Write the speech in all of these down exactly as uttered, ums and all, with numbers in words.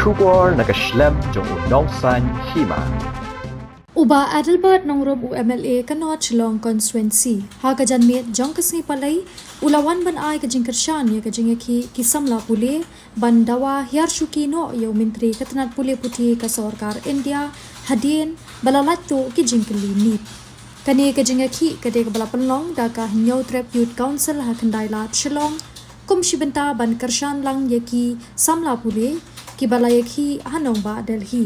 Khubor na ka shlem jong u nongsan hima. U Bah Adelbert Nongrum, u M L A ka North Shillong Constituency, ha ka janmiet jong ka sngi Palei u la wan ban ai ka jingkyrshan ïa ka jingïakhih ki samla pule ban dawa hiar shuki noh ïa u Myntri ka tnat pule puthi ka sorkar India hadien ba la lait tuh ki jingkylli NEET. Kane ka jingïakhih ka dei kaba la pynlong da ka Hynñiewtrep Youth Council ha Khyndailad Shillong kum shi bynta ban kyrshan lang ïa ki samla pule kiba la ïakhih ha nongbah Delhi.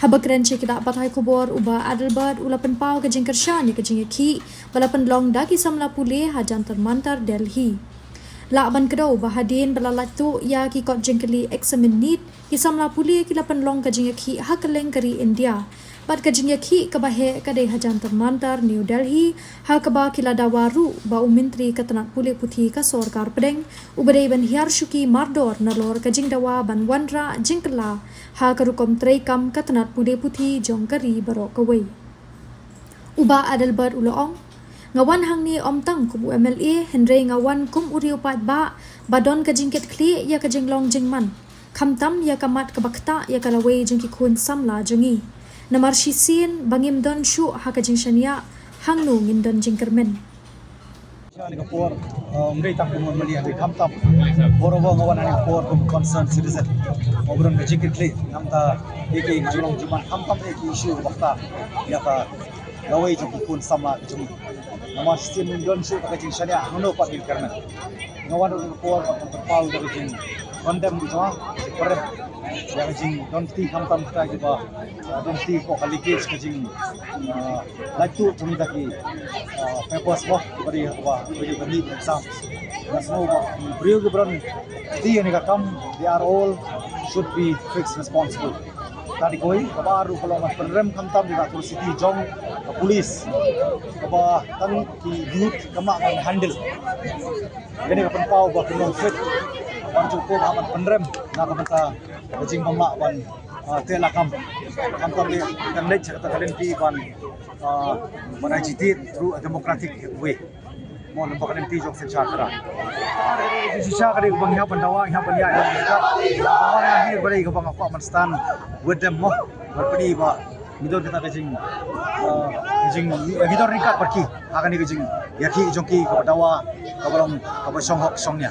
Haba kren sha ki lad pathai khubor, u Bah Adelbert u la pynpaw ka jingkyrshan ïa ka jingïakhih ba la pynlong da ki samla pule ha Jantar Mantar Delhi. Lah ban kdew ba hadien ba la lait tuh ïa ki kot jingkylli eksamin NEET, ki samla pule ki la pynlong ka jingïakhih ha kylleng ka ri India. Bad ka jingïakhih kaba heh ka dei ha Jantar Mantar New Delhi, ha kaba ki la dawa ruh ba u Myntri ka tnat pule puthi ka sorkar pdeng uba dei ban hiar shuki mardor nalor ka jingdawa ban wanrah jingkylla ha ka rukom treikam ka tnat pule puthi jong ka ri baroh kawei. U Bah Adelbert u la ong, nga wan hangne ym tang kum u M L A, hynrei nga wan kum u riew paidbah ba don ka jingkitkhlieh ïa ka jinglong jingman, khamtam ïa ka mat kaba ktah ïa ka lawei jong ki khun samla jong ngi. Namar shisien ba ngim don shuh ha ka jingshaniah, hangno ngin don jingkyrmen. Sha kane ka por, uh, ym dei tang kum u M L A, hynrei khamtam baroh ba nga wan ha kane ka por kum concerned citizen. Nga don ka jingkitkhlieh namar ïa ki jinglong jingman, khamtam ïa ki issue ba ktah ïa ka lawei jong ki khun samla ki jong ngi. Namar shisien ngim don shuh ka jingshaniah, hangno pat ngin kyrmen. Nga wan ha kane ka por ban pynpaw ïa ka jingkondem ki jong nga, jingpyrem ïa ka jingdon kti, khamtam kita kiba, uh, don kti hapoh ka leakage, ka jing, uh, lait tuh jong kita ki, uh, papers mo, kiba dei ha kaba, kiba dei ka NEET exam. Nga sngew ba ki briew kiba don kti ha kane ka kam, they are all should be fixed responsible. Ka dei kawei, kaba ar ruh ka long ban pynrem khamtam ïa ka curiosity jong ka police, kaba tang ki youth ka mah ban handle. Kane ka pynpaw ba kin long fit, ban jukut ban pynrem na ka bynta ka jingbym lah ban, ah, teh lakam. Khamtam ïa ka leit sha kata ka lynti ban, ah, ban agitate through a democratic way. Mo, lem bad ka lynti jong synshar khadar. Synshar ka dei kaba ngi hap ban dawa, ngi hap ban ïaid, ngi hap ban ïaid, ngi hap ban ïaid, ba dei kaba nga kwah ban stand with them mo. Bad pynpaw ba ngi don kata ka jing, ah, ka jing, ngi don ryngkat bad ki ha kane ka jingïakhih jong ki kaba dawa, kaba long, kaba shong hok shong nia.